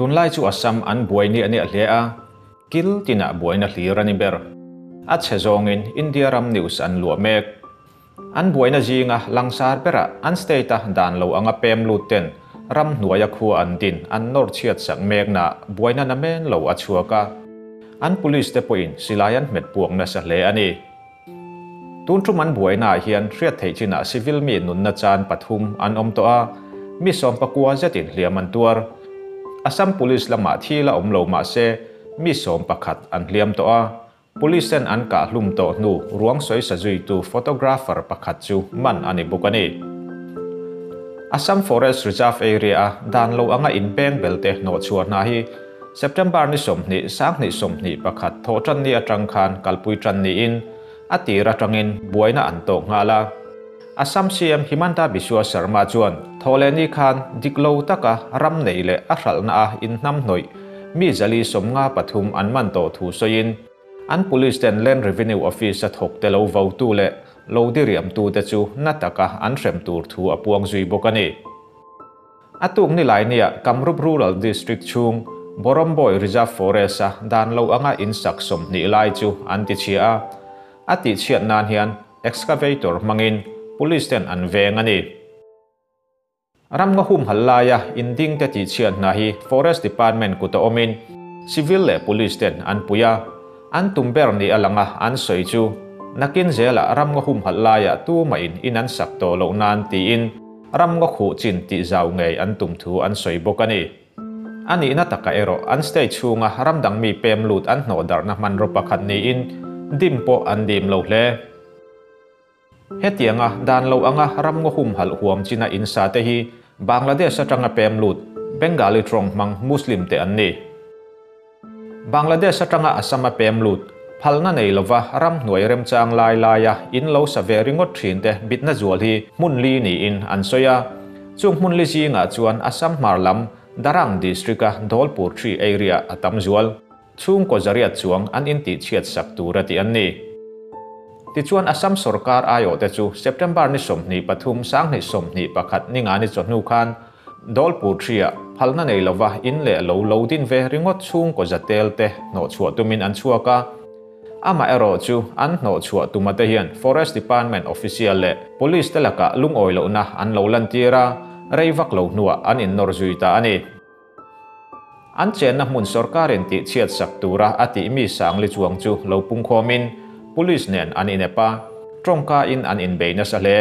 Tunlai chu Assam an buai niah niah hle a, kil tinah buaina hlir a ni ber. A chhe zawngin India ram news an luah mek. An buaina zinga langsar berah an state-a dan lo anga pem lut ten ram hnuaia khua an din an nawr chhiat sak mekna buaina namen lo a chhuak a. An police te pawhin silai an hmet puak nasa hle a ni. Tun tum an buainaah hian hriat theih chinah civil mi nunna chan pathum an awm tawh a, mi 90 zetin hliam an tuar. Assam Police lamah thil a awm lo mah se mi 11 an hliam tawh a, Police ten an kah hlum tawh hnu ruang sawisa zuitu photographer pakhat chu man a ni bawk a ni. Assam Forest Reserve Area-a dan lo anga inpeng belte hnawhchhuah hna hi September ni 20, 2021 thawh tan ni atang khan kalpui tan niin a tir atangin buaina an tawk nghal a. Assam CM Himanta Biswa Sarma chuan thawhleh ni khan dik lo taka ram nei leh a hralhna a inhnam hnawih mi 153 an man tawh thu sawiin an police ten Land Revenue Office a thawk te lo votu leh lo diriam tu te chu na taka an hrem tur thu a puang zui bawk a ni. A tuk ni lai nia Kamrup Rural District chhung Boromboy Reserve Forest a dan lo anga in sak 20 lai chu an ti chhia a. A ti chhiat nan hian excavator hmangin police ten an veng a ni. Ram nga hum hal laia in ding te ti chhiat na hi Forest Department kuta awmin civil leh police ten an puia. An tum ber ni alanga an soi chu nakin zela ram nga hum hal laia tu ma in in an sak to lo nan ti in ram nga khu chin ti zau ngei an tum thu an soi bawk a ni. Ani na taka ero an state chhunga ram dang mi pem lut an hno dar na hman ro pakhat ni in dim pawh an dim lo hle. Hetianga dan lo anga ram nga hum hal huam china in sa te hi Bangladesh atanga pem lut Bengali trong mang Muslim te an ni. Bangladesh atanga Assam a pem lut phalna nei lova ram hnuai remchang lai laia in lo sa ve ringot thin te bitna zual hi hmun li ni in an soya. Chung hmun li zinga chuan Assam hmar lam Darang district a Dholpur 3 area atam zual chung ko zariat chuang an in ti chhiat sak tura ti an ni. Ti chuan Assam sarkar ayo te chu September ni 23 2021 ni nga ni chawhnu khan Dholpur 3 a phalna nei lova in le lo lo din ve ringot chung ko zatel te hno chhuah tumin an chhuaka. Ama ero chu an hno chhuah tumate hian Forest Department official le police te laka lungoi lo na an lo lan tira reivak lo hnuah an in nor zui ta ani. An chen na hmun sarkarin ti chhiat sak tura ati mi sang li chuang chu lo pung khomin police nen an inepa tongka in an in beina sa hle.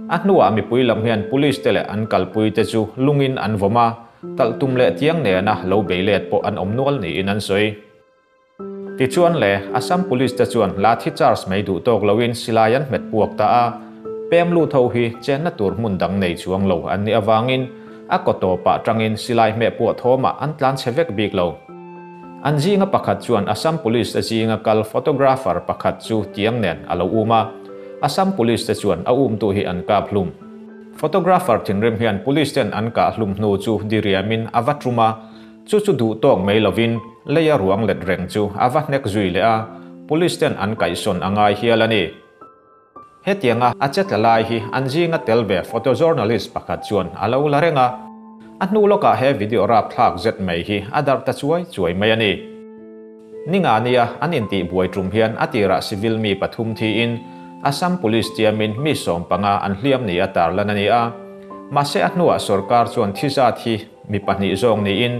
A hnuah mipui lam hian police te leh an kalpui te chu lungin an vawma tal tum leh tiang nena lo beilet pawh an awm nual niin an sawi. Ti chuan le Assam Police te chuan lathi charge mai duh tawk loin silai an hmet puak ta a. Pem lu tho hi chenna tur hmun dang nei chuang lo an ni awangin a koto pa tangin silai hme puah thawma an tlan che vek bik lo. An zinga pakhat chuan Assam Police te zinga kal photographer pakhat chu tiang nen a lo um a. Assam Police te chuan a um tu hi an kap hlum. Photographer thinrim hian police ten an ka hlum hnu chu diriamin a va tuma chu chu duh tawk mai lovin leia ruang let reng chu a va hnek zui le a. Police ten an kaihsawn angai hial a ni. Hetianga a chetla lai hi an zinga tel ve photojournalist pakhat chuan a lo la renga. A hnu lawkah he video rap thlak zet mai hi a dar ta chuai chuai mai a ni. Ninga nia an in ti buai tum hian a tirah civil mi pathum thi in Assam Police tiamin mi 15 an hliam ni a tar lan ani a. Mahse a hnuah sarkar chuan thi zat hi mi pahnih zawng ni in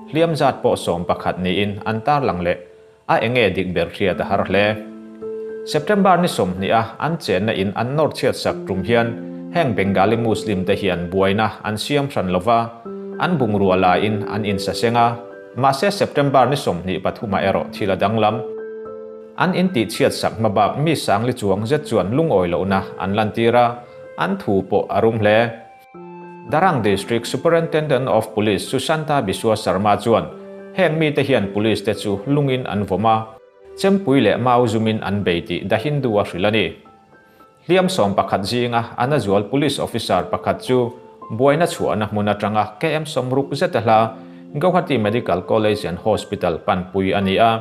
hliam zat pawh 11 ni in an tar lang leh a enge dik ber hriat a har hle. September ni 20 a an chenna in an nor chhiat sak tum hian heng Bengali Muslim te hian buaina an siam hran lova an bungrua la in an in sa senga. Mahse September ni 23 erawh thil a danglam. An in ti chhiat sak hmabak mi sang li chuang zet chuan lungoi lo na an lan tira an thu pawh a rum hle. Darang District Superintendent of Police Sushanta Biswa Sarma chuan heng mi te hian police te chu lungin an vawma chempui leh mau zumin an beiti da Hindu a hril ani. Hliam 11 zinga ana zual police officer pakhat chu buaina chhuahna hmun atanga KM 60 zet a hla Guwahati Medical College and Hospital panpui ani a.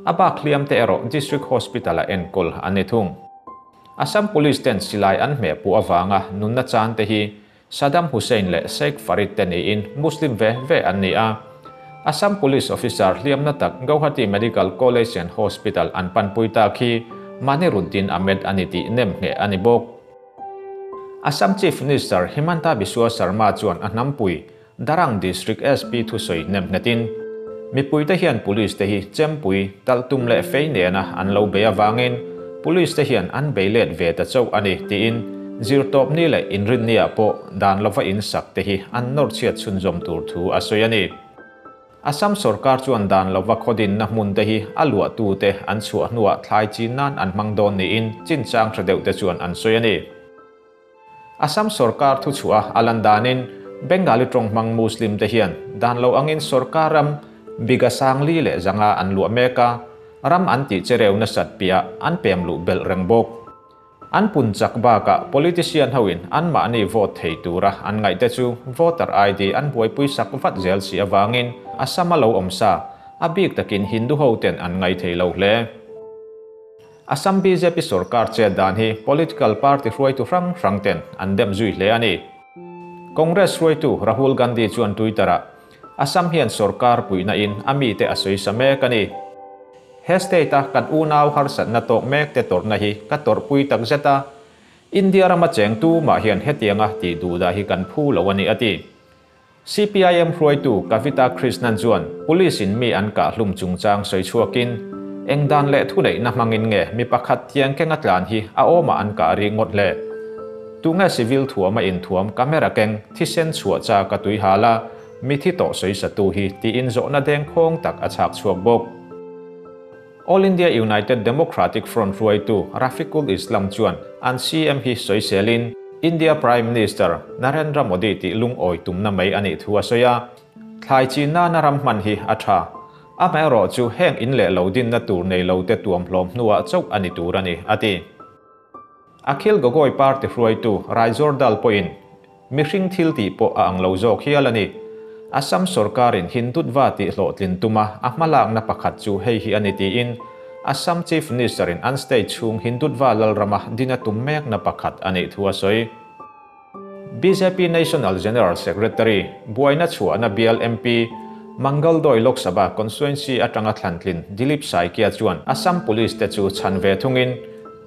A bak hliam te erawh District Hospital a enkawl ani thung. Assam Police ten silai an hme pu awanga nunna chan te hi Saddam Hussein leh Sheikh Farid te niin Muslim ve ve an ni a. Assam Police officer hliam na tak Gauhati Medical College and Hospital an panpui tak hi Maniruddin Ahmed a ni tih nemngheh a ni bawk. Assam Chief Minister Himanta Biswa Sarma chuan a hnampui Darang District SP thusawi nemnghetin, Mipuite hian Police te hi chempui, talhtum leh fei nena an lo bei avangin Police te hian an bei let ve ta chauh a ni tiin zirtawpni leh inrinniah pawh dan lova insak te hi an nawrchhiat chhunzawm tur thu a sawi a ni. Assam sorkar chuan dan lova khawdinna hmun te hi a luahtute an chhuah hnuah thlai chin nan an hmang dawn niin chinchang tha deuh te chuan an sawi a ni. Assam sorkar thuchhuah a lan danin Bengali tawng hmang Muslim te hian dan lo angin sorkar ram biga sangli leh zanga an luah mek a, ram an tih chereu nasat piah an pem luh belh reng bawk. An pun chak bakah politician hoin anmahni vote thei tura an ngaihte chu voter ID an buaipui sak vat zel si avangin Assam a lo awm sa, a bik takin Hindu hoten an ngai thei lo hle. Assam bjp sorkar chet dan hi political party hruaitu hrang hrang ten an dem zui hle a ni. Congress hruaitu Rahul Gandhi chuan Twitter-ah, Assam hian sorkar puihna in a mite a sawi sa mek a ni. He state-a kan unau harsatna tawk mek te tawrhna hi ka tawrhpui tak zet a, India rama cheng tumah hian hetianga tih duhdah hi kan phu lo a ni, a ti. CPIM hruaitu Kavita Krishnan chuan Police-in mi an kah hlum chungchang sawi chhuakin, Eng dan leh thuneihna hmangin nge mi pakhat tiang kenga tlan hi a awmah an kah ri ngawt le? Tunge civil thuama inthuam camera keng thisen chhuah chak a tui hal a, Mi thi tawh sawi satu hi tiin zawhna dengkhawng tak a chhak chhuak bawk. All India United Democratic Front hruaitu Rafiqul Islam chuan an CM hi sawiselin India Prime Minister Narendra Modi tih lungawi tumna mai a nih thu a sawi a, thlai chin nana ram hman hi a tha. Amaherawh chu heng in leh lo dinna tur nei lo te tuam hlawm hnuah chauh a ni tur a ni, a ti. Akhil Gogoi party hruaitu Raijor Dal pawhin mihring thil tih pawh a ang lo zawk hial a ni. Assam sorkarin Hindutva tih hlawhtlin tuma a hmalakna pakhat chu hei hi a ni tiin Assam Chief Minister-in an state chhung Hindutva lalrama din a tum mekna pakhat a nih thu a sawi. Bjp National General Secretary, buaina chhuahna bial MP, Mangaldoi Lok Sabha constituency atanga thlantlin Dilip Saikia chuan Assam Police te chu chhan ve thungin,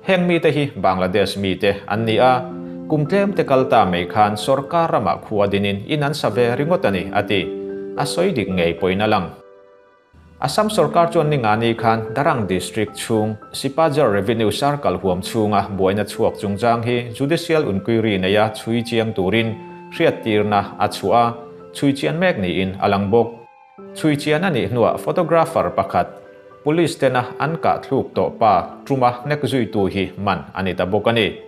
Heng mite hi Bangladesh mite an ni a, kum tlem te kal ta mai khan sorkar ramah khua dinin in an sa ve ringawt a ni, a ti. A sawi dik ngei pawhin a lang. Assam sorkar chuan ningani khan Darang District chhung Sipajar Revenue Circle huam chhunga buaina chhuak chungchang hi Judicial Inquiry neia chhui chiang turin hriattirna a chhuah a, chhui chian mek niin a lang bawk. Chhui chian a nih hnuah photographer pakhat Police tena an kah thluk tawh pa Truma hnek zuitu hi man a ni ta bawk a ni.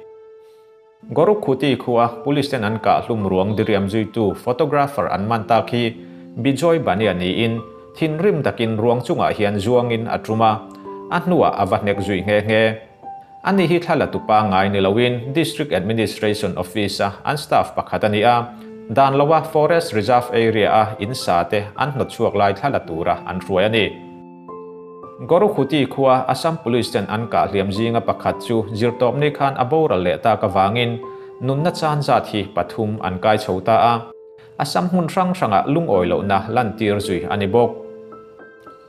Gorukhuti khua Police ten an kah hlum ruang diriam zuitu photographer an man tak hi Bijoy Bania niin thinrim takin ruang chungah hian zuangin a tum a, a hnuah a va hnek zui nghe nghe. Ani hi thla la tupa ngai ni loin District Administration Office-a an staff pakhat a ni a, dan loa Forest Reserve Area-a in sa te an hnawtchhuak lai thla la tura an hruai a ni. Gorukhuti khua Assam Police ten an kah hliam zinga pakhat chu zirtawpni khan a boral leh tak avangin nunna chan zat hi pathum an kai chho ta a, Assam hmun hrang hrangah lungawi lohna lantir zui a ni bawk.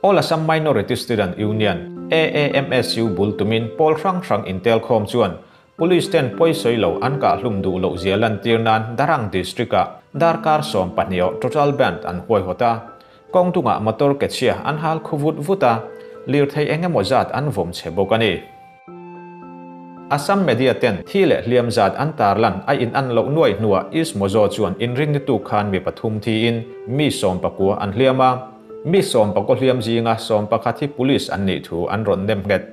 All Assam Minority Student Union, AAMSU, bul tumin pawl hrang hrang intelkhawm chuan Police ten pawisawi lo an kah hlum duh loh zia lantir nan Darang District-ah darkar 12 aw total band an huaihawt a, kawng dungah motor ke chhia an hal khu vut vut a, lirthei eng emaw zat an vawm chhe bawk a ni. Assam media ten thi leh hliam zat an tarlan a in an loh nuai hnuah East Mojo chuan inrinni tuk khan mi pathum thiin mi 19 an hliam a, mi 19 hliam zinga 11 hi police an nih thu an rawn nem nghet.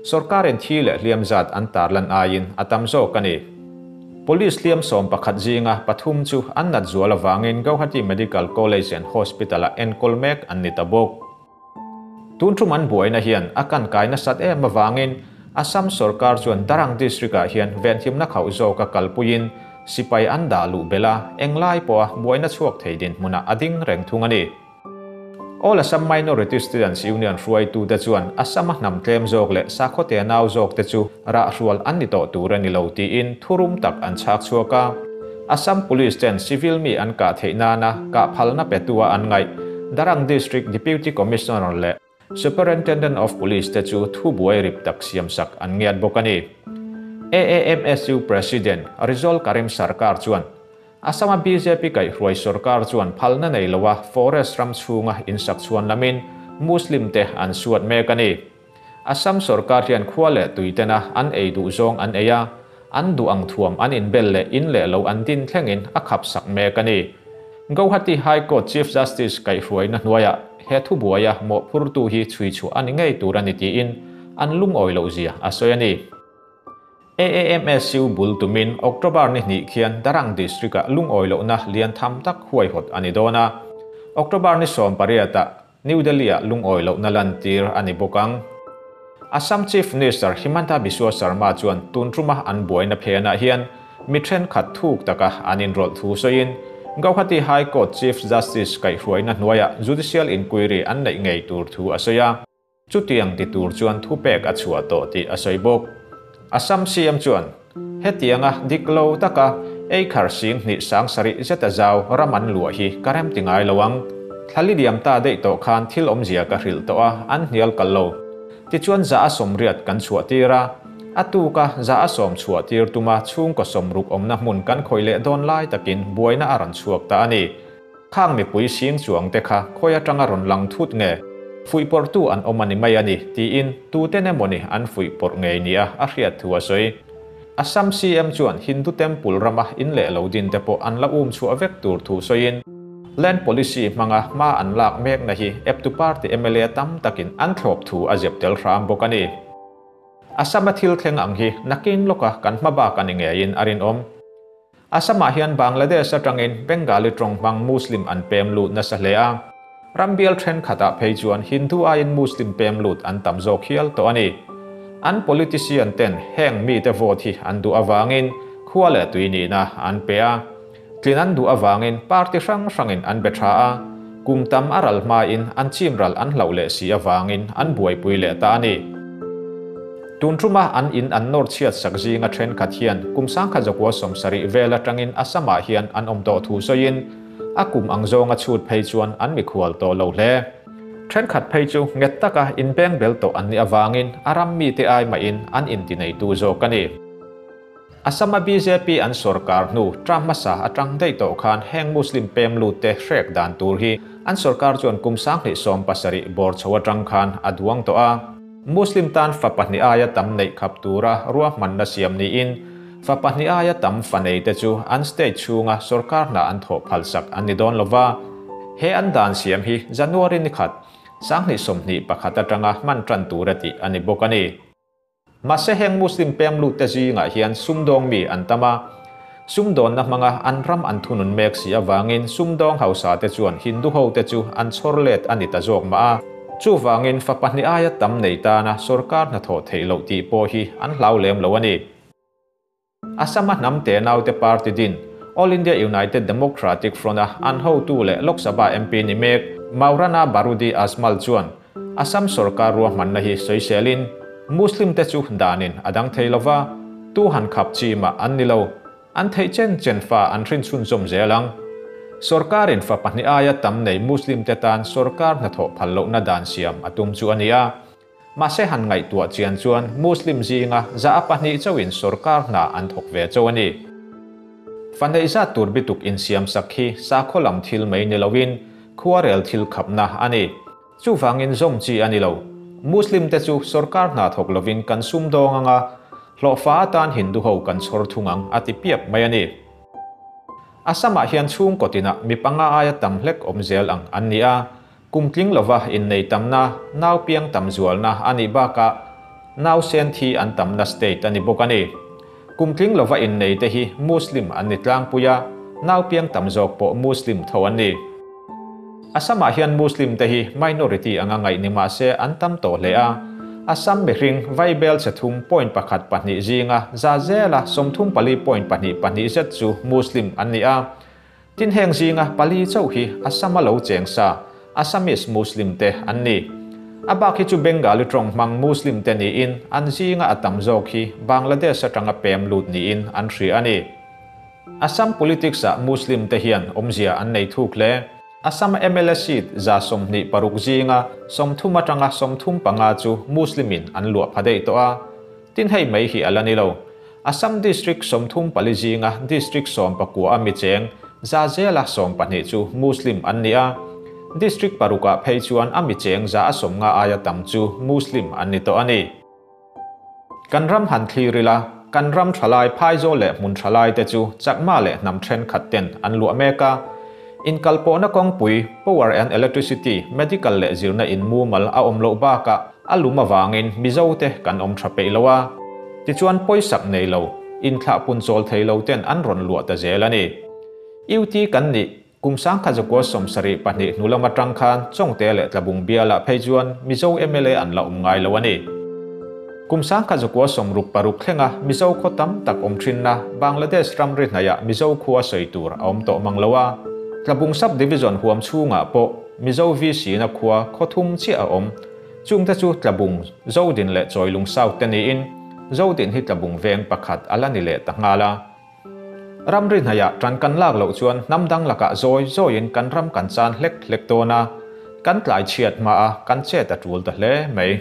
Sorkarin thi leh hliam zat an tarlan aiin a tam zawk a ni. Police hliam 11 zinga pathum chu an nat zual avangin Gauhati Medical College and Hospital-ah enkawl mek an ni ta bawk. Tun tum an buaina hian a kan kai nasat em avangin Assam sorkar chuan Darang District-ah hian venhimna khauh zawka kalpuiin sipai an dah luh belh a, englai pawha buaina chhuak thei dinhmunah a ding reng thung a ni. All Assam Minority Students Union hruaitute chuan Assam-a hnam tlem zawk leh sakhaw te nau zawk te chu rahrual an ni tawh tur a ni lo tiin thurum tak an chhak chhuak a. Assam Police ten civil mi an kah theih nana kah phalna petua an ngaih. Darang District Deputy Commissioner leh Superintendent of Police te chu thubuai rip tak siamsak an ngiat bawk a ni. AAMSU President Rizal Karim Sarkar chuan, Assam-a bjp kaihhruai sorkar chuan phalna nei loa forest ram chhunga insak chhuan lamin Muslim te an suat mek a ni. Assam sorkar hian khua leh tui tena an ei duh zawng an ei a, an duh ang thuam an inbel leh in leh lo an din thlengin a khap sak mek a ni. Gauhati High Court Chief Justice kaihhruaina hnuaiah he thubuaia mawhphurtu hi chhui chhuah a ni ngei tur a ni tiin an lungawi loh zia a sawi a ni. AAMSU bul tumin October ni hnih khian Darang District-ah lungawi lohna lian tham tak huaihawt a ni dawn a. October ni 18-ah New Delhi-ah lungawi lohna lantir a ni bawk ang. Assam Chief Minister Himanta Biswa Sarma chuan tun tuma an buaina phenah hian mi thenkhat thuk taka an inrawlh thu sawiin Gauhati High Court Chief Justice kaihhruaina hnuaiah judicial inquiry an neih ngei tur thu a sawi a. Chutiang ti tur chuan thupek a chhuah tawh tih a sawi bawk. Assam CM chuan, Hetianga dik lo taka eikhar 27 000 zeta zau ram an luah hi ka rem ti ngai lo ang. Thlali liam ta daih tawh khan thil awmzia ka hrilh tawh a, an hnial kal lo. Tichuan 180 kan chhuah tir a, a tuka 110 chhuah tir tuma chhungkaw 60 awmna hmun kan khawih leh dawn lai takin buaina a rawn chhuak ta a ni. Khang mipui sing chuang te kha khawi atanga rawn lang thut nge? Fuihpawrhtu an awm a ni mai a ni, tiin tuten emawni an fuihpawrh ngei nia a hriat thu a sawi. Assam CM chuan Hindu temple rama in leh lo din te pawh an la um chhuah vek tur thu sawiin, Land policy hmanga hma an lak mekna hi eptu party mla tam takin an thlawp thu a zep tel hram bawk a ni. Assam-a thil thleng ang hi nakin lawka kan hma bak a ni ngeiin a rinawm. Assam-ah hian Bangladesh atangin Bengali tawng hmang Muslim an pem lut nasa hle a. Ram bial thenkhatah phei chuan Hindu aiin Muslim pem lut an tam zawk hial tawh a ni. An politician ten heng mite vote hi an duh avangin khua leh tui nihna an pe a. Tlin an duh avangin party hrang hrangin an be tha a. Kum tam a ral hmain an chim ral an hlauh leh si avangin an buaipui leh ta a ni. Tun tuma an in an nawr chhiat sak zinga thenkhat hian kum 1970 vel atangin Assam-ah hian an awm tawh thu sawiin a kum ang zawnga chhut phei chuan an mikhual tawh lo hle. Thenkhat phei chu nghet taka inbeng bel tawh an nih avangin a ram mite ai mahin an intineitu zawk a ni. Assam-a bjp an sorkar hnu term hmasa atang daih tawh khan heng Muslim pem lut te hrek dan tur hi an sorkar chuan kum 2017 bawr chho atang khan a duang tawh a. Muslim tan fa pahnih aia tam neih khap tura ruahmanna siam niin fa pahnih aia tam fa nei te chu an state chhunga sorkar hna an thawh phalsak an ni dawn lova. He an dan siam hi January ni khat, 2021 atanga hman tan tur a tih a ni bawk a ni. Mahse heng Muslim pem lut te zingah hian sumdawng mi an tam a. Sumdawnna hmanga an ram an thunun mek si avangin sumdawng hausa te chuan Hindu ho te chu an chhawr let a ni ta zawk mah a. Chuvangin fa pahnih aia tam nei tana sorkar hnathawh theih loh tih pawh hi an hlau lem lo a ni. Assam-a hnam te naute party din All India United Democratic Front-a an hotu leh Lok Sabha MP ni mek Maulana Barudi Ajmal chuan Assam sorkar ruahmanna hi sawiselin Muslim te chu danin a dang thei lova, tu han khap chi mah an ni lo, an theih chen chen fa an hrin chhunzawm zel ang. Sorkarin fa pahnih aia tam nei Muslim te tan sorkar hnathawh phal lohna dan siam a tum chu a ni a. Mahse han ngaihtuah chian chuan Muslim zinga 2% chauhin sorkar hna an thawk ve chauh a ni. Fa neih zat tur bituk insiam sak hi sakhaw lam thil mai ni loin khuarel thil khapna a ni. Chuvangin zawm chi a ni lo. Muslim te chu sorkar hna thawk lovin kan sumdawng anga hlawhfa atan Hindu ho kan chhawr thung ang a ti piap mai a ni. Assam-ah hian chhungkaw tinah mi panga aia tam hlek awm zel ang an ni a. Kum tling lova innei tamna, nau piang tam zualna a nih bakah nau sen thi an tamna state a ni bawk a ni. Kum tling lova innei te hi Muslim an ni tlangpui a, nau piang tam zawk pawh Muslim tho an ni. Assam-ah hian Muslim te hi minority anga ngaih ni mah se an tam tawh hle a. Assam mihring vaibel chhe 3.12 zinga za zela 34.22 zet chu Muslim an ni a. Tin heng zinga pali chauh hi Assam-a lo cheng sa, Assamese Muslim te an ni. A bak hi chu Bengali tawng hmang Muslim te niin an zinga a tam zawk hi Bangladesh atanga pem lut niin an hria a ni. Assam politics-ah Muslim te hian awmzia an nei thuk hle. Assam mla seat 126 zinga 30 atanga 35 chu Muslim-in an luah pha daih tawh a. Tin hei mai hi a la ni lo. Assam district 34 zinga district 19 a mi cheng zela 12 chu Muslim an ni a. District parukah phei chuan a mi cheng 150 aia tam chu Muslim an ni tawh a ni. Kan ram han thlir ila, kan ram thalai phaizawl leh hmun thalai te chu chakma leh hnam thenkhat ten an luah mek a. Inkalpawhna kawngpui, power and electricity, medical leh zirna in mumal a awm loh bakah a lum avangin Mizo te kan awm tha peih lo a. Tichuan pawisak nei lo, inthlah pun chawl thei lo ten an rawn luah ta zel a ni. UT kan nih kum 1972 hnu lam atang khan Chawngte leh Tlabung bialah phei chuan Mizo mla an la awm ngai lo a ni. Kum 1966 thlenga Mizo khaw tam tak awm thinna Bangladesh ramri hnaiah Mizo khua sawi tur a awm tawh mang lo a. Tlabung sub division huam chhungah pawh Mizo VC na khua khaw thum chiah a awm. Chungte chu Tlabung, Zodin leh Chawilung South te niin Zodin hi Tlabung veng pakhat a la ni leh ta nghal a. Ramri hnaiah tan kan lak loh chuan hnam dang lakah zawi zawiin kan ram kan chan hlek hlek dawn a, kan tlai chhiat hma a kan chet a tul ta hle mai.